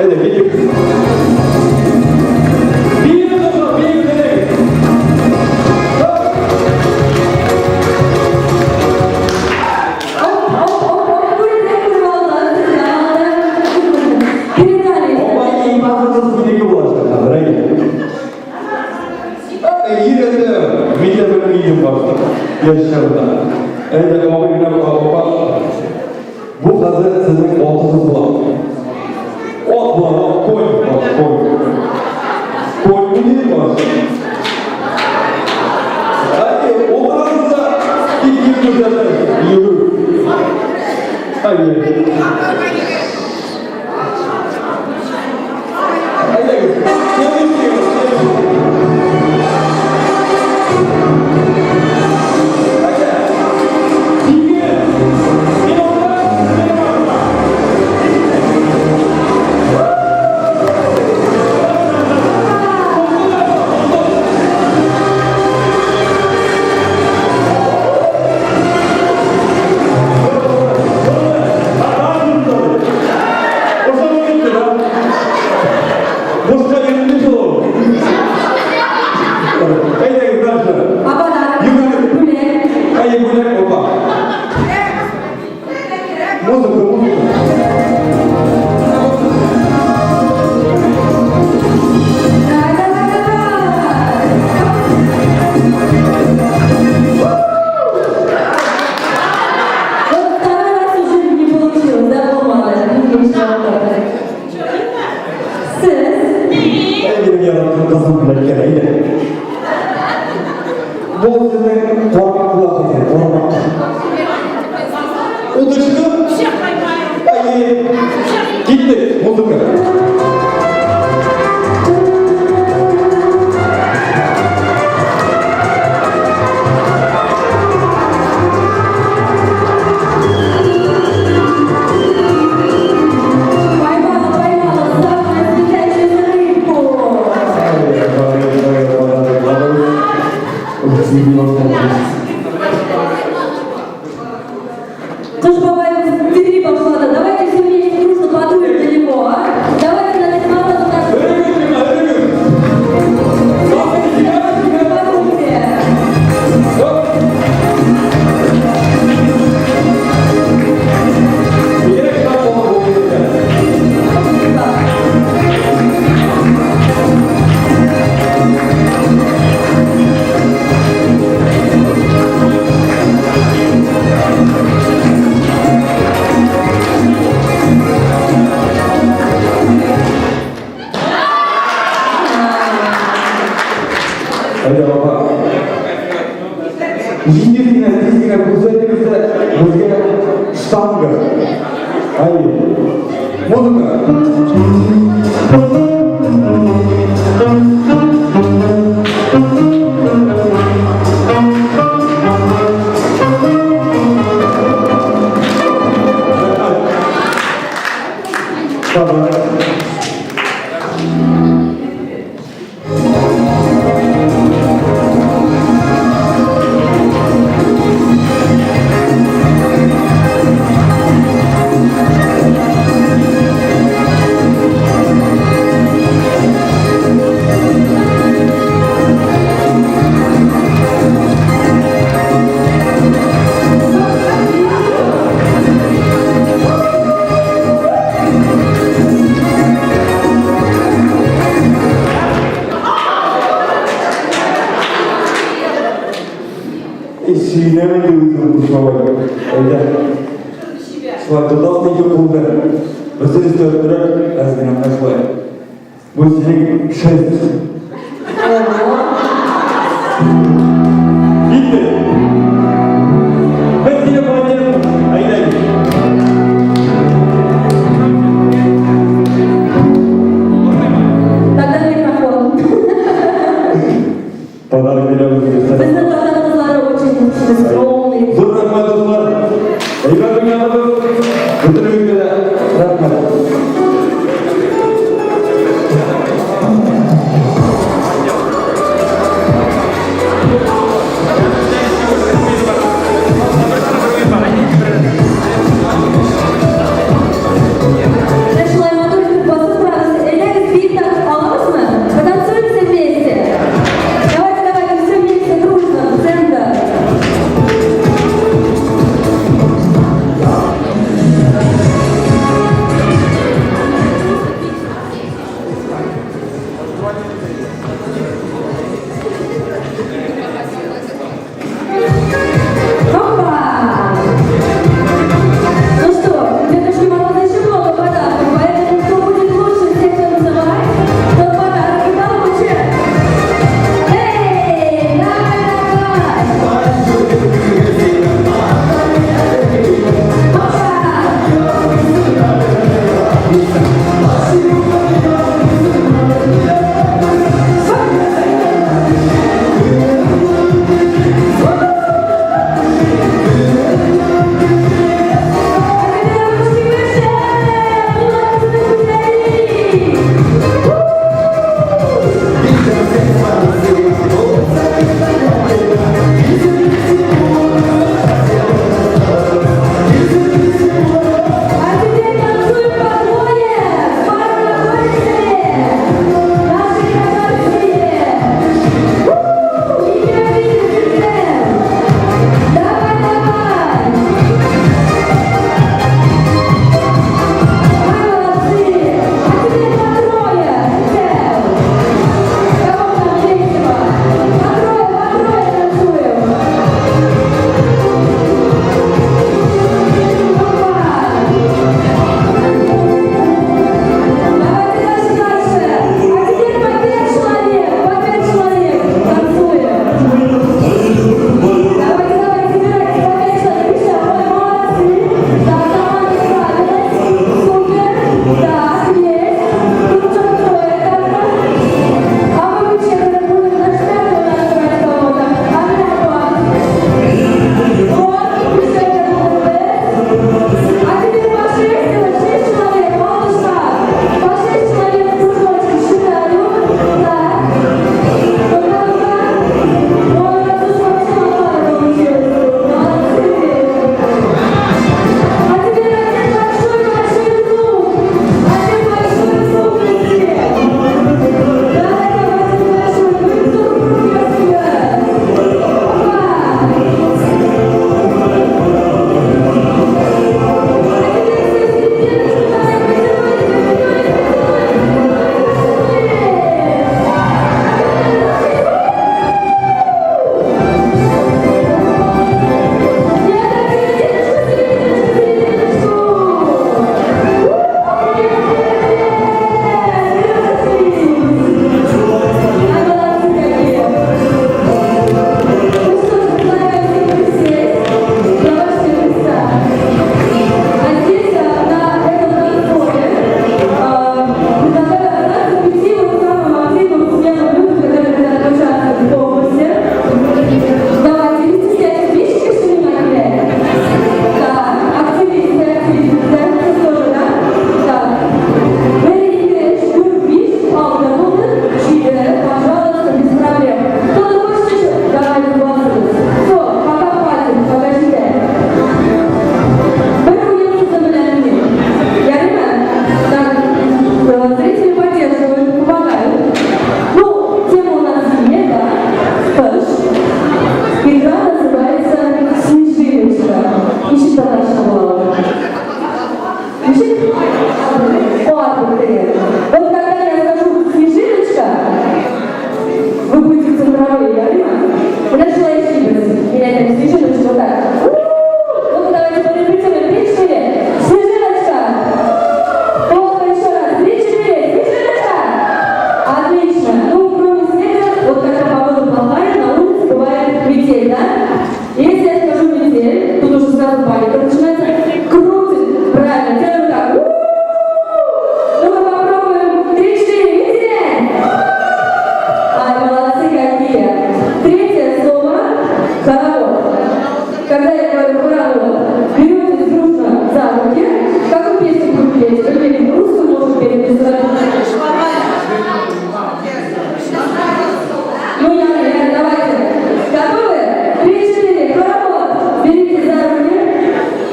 Әйдә, китик. Биегез, дуслар, биегез, әйдәгез. Оп, оп, оп, оп, күрдек, күреп алдык, сезне алдык. Передали. Опа, иң бакытсыз синеке булачак хәзер, әйдә. Әй, өйрәндем. Мин дә белми идем башта. Яшь чагында. Әйдә, абый белән апа. Бу хәзер сезнең атыгыз була. Ат була, ат, конь, ат, конь. Конь мени баш. Әйе, утырыгыз да, тик йөрмәгез, йөрү. Әйе. Әйдәгез, следующий, следующий. Әйдә. Сигез. Мин утырам, син утырма. Бушка йөрми шул. Әйдәгез дальше. А подарок? Йөгерек. Бүләк. Әйе, бүләк, опа. Музыка, музыка. Давай, давай, давай. Вот второй раз уже не получилось, да, булмады? Икенче тапкыр. Сез? Әй, минем яраткан кызым бүләккә, әйдә. Бу сезнең кармак була хәзер, кармак. Удочка. Әйе. Киттек, музыка. Поймала, поймала самую светящуюся рыбку. Ай, подарок, подарок, подарок. Кыш бабай дери башлады. Давайте все вместе дружно подуем на него, а? Давайте на Дед Мороза так Өрегез, өрегез. подуйте. Оп. Бигрәк шат булып булды икән. Спасибо. Әйдә, баба. Җиңел генә, тиз генә күрсәтегез дә безгә штанга. Әйе. Музыка. Подарок. И сөенәм инде үзем Кыш бабай. Әйдә. Шулай тотасың ике кулны. Берсе өстә өстерәп, әз генә менә шулай. Бу синең шест. Ого. Китте. Без сине поддержим. Әйдә. Тогда микрофон. Подарок бирәбез. Безнең татар кызлары очень скромные. Зур рәхмәт, дуслар. Әйбәт уйнадыгыз. Бөтенегезгә дә рәхмәт.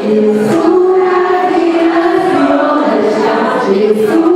Лесу родилась елочка, в лесу.